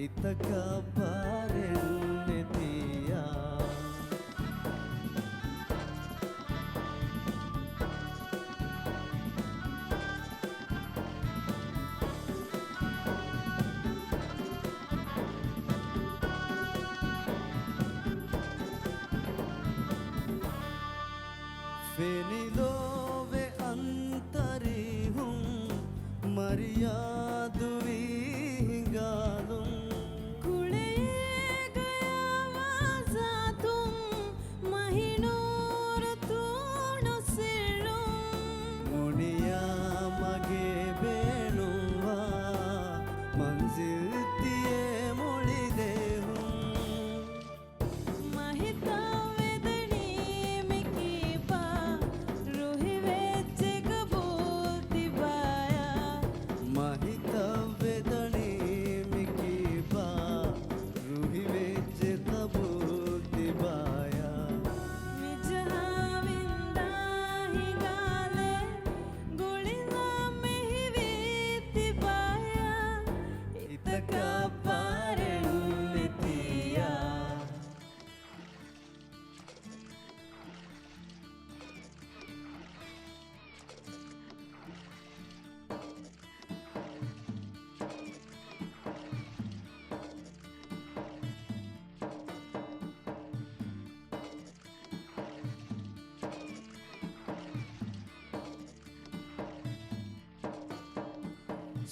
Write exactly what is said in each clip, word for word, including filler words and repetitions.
އިތަކަށް ބާރެއް ނެތިއްޔާ. ފެނިލޯވެ އަންތަރީހުން މަރިޔާދުވީ ހިނގާލުން. ކުޅެޔޭ ގަޔާވާ ޒާތުން މަހިނޫރު ތޫނު ސިއްރުން. މުނިޔާ މަގޭ ބޭނުންވާ މަންޒިލް ތިޔޭ މުޅި ދޭހުން. މަހިތައް ވެދަނީ މި ކީއްބާ؟ ރުހިވެއްޖެ ގަބޫލް ތިބާޔާ. މަހިތައް ވެދަނީ މި ކީއްބާ؟ ރުހިވެއްޖެ ގަބޫލް ތިބާޔާ. މިޖަހާ ވިންދާ ހިނގާލޭ ގުޅިލާ މެހިވީ ތިބާޔާ. އިތަކަށް ބާރެއް ނެތިއްޔާ.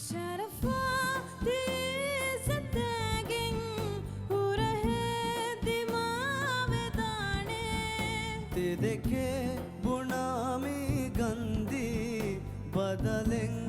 ޝަރަފާ ތި އިއްޒަތާގެން ހުރަހެއް ދިމާވެދާނެ. ތިދެކެ ބުނާ މި ގަންދީ ބަދަލެއް